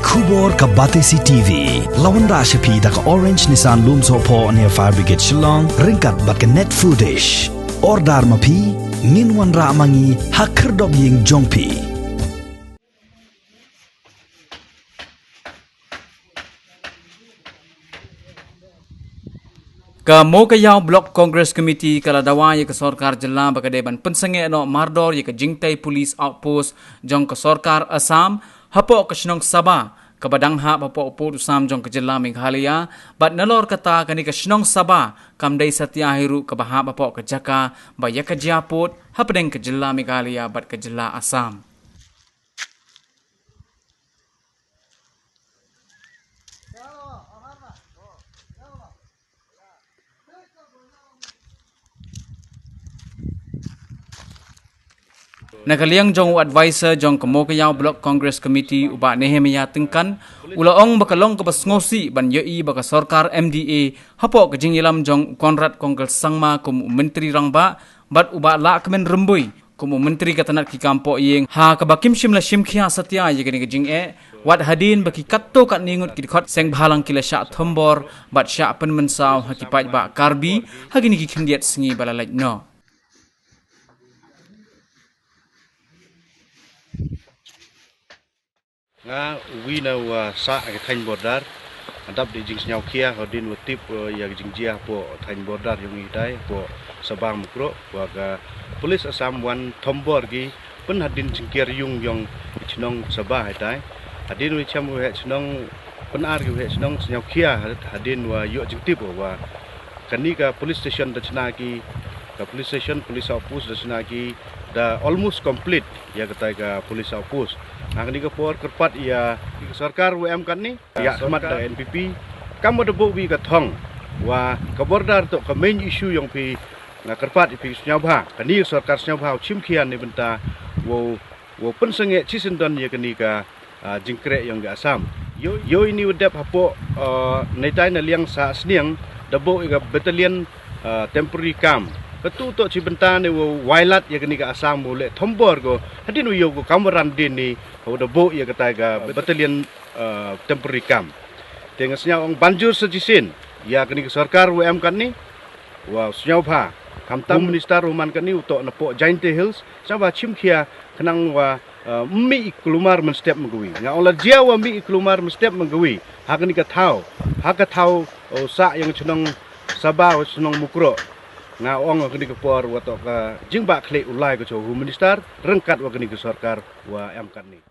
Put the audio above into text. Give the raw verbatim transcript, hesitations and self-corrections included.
Khubor ka Batesi T V. La wanrah sha phi da ka Orange Nissan Lumsohphoh near Fire Brigade Shillong, ryngkat bad ka Net Foodish. Order ma phi, ngin wanrah ma ngi ha khyrdop ïing jong phi. Ka Mowkaiaw Block Congress Committee ka la dawa ïa ka sorkar jylla ba ka dei ban pynsangeh noh mardor ïa ka jingtei police outpost jong ka sorkar Assam hapoh ka shnong Sabah, kaba dang hap hapoh u pud u sam jong ka jylla Meghalaya, bad nalor kata kane ka shnong Sabah kam dei satia hi ruh kaba hap hapoh ka jaka ba ïa ka jia pud hapdeng ka jylla Meghalaya bad ka jylla Assam. Na ka liang jong u advisor jong ka Mowkaiaw Block Congress Committee, u Bah Nehemiah Tyngkan, u la ong ba ka long kaba sngewsih ban ïohi ba ka sorkar M D A hapoh ka jingïalam jong u Conrad Kongkal Sangma kum u Myntri Rangbah bad u Bah Lahkmen Rymbui kum u Myntri ka tnat ki kam poh ïing, ha kaba kim shym la shim khia satia ïa kane ka jingeh, wat hadien ba ki katto katne ngut ki dkhot seng bhalang ki la shah thombor bad shah pynmynsaw ha ki paidbah Karbi ha kine ki khyndiat sngi ba la leit noh. Nga uwei na uba sah ha ka thaiñ border, nga dap da jingsngewkhia hadien ba tip, eh, ïa ka jingjia hapoh thaiñ border jong ngi hitai, hapoh Sabah Mukroh, ba ka police Assam wan thombor ki pynhadien jingker ïung jong ka shnong Sabah hitai. Hadien ba shem u heh shnong, pyn-ar ki u heh shnong, sngew khia hadien ba ïoh jingtip ba kane ka police station da shna ki, ka police station, police outpost da shna ki, da almost complete ïa katai ka police outpost. Ha kane ka por kyrpad ïa ka sorkar ba em katne, ïa khmat da N P P, kam da buh ïa ka thong ba ka border toh ka main issue jong phi. Nga kyrpad ïa phi sngewbha, kane ka sorkar sngewbha u shim khia na bynta wow, wow pynsangeh shisyndon ïa kane ka, ah, jingkreh jong ka Assam. Ïoh, ïoh ine u dep hapoh, ah, neitai na liang sah sniang da buh ïa ka battalion, ah, temporary camp. Katu toh shi bynta ne wow wailad ïa kane ka Assam wow leh thombor ko. Hadien u ïoh ko kam waran dien ne wow da buh ïa katai ka battalion, ah, temporary camp. Te nga sngew ong ban jur sa shisien ïa kane ka sorkar ba em katne. Wow, sngewbha. Khamtam Home Minister u man katne u toh napoh Jaintia Hills. Sngewbha shim khia khnang ba, eh, mih i kulmar mynstep mynkawi. Nga ong la jia ba mih i kulmar mynstep mynkawi ha kane ka thaw, ha ka thaw u sah ïa ka shnong Sabah, u shnong Mukroh. Nga ong kane ka por ba toh ka jingbakla u lai ka jong u Home Minister ryngkat bad kane ka sorkar ba em katne.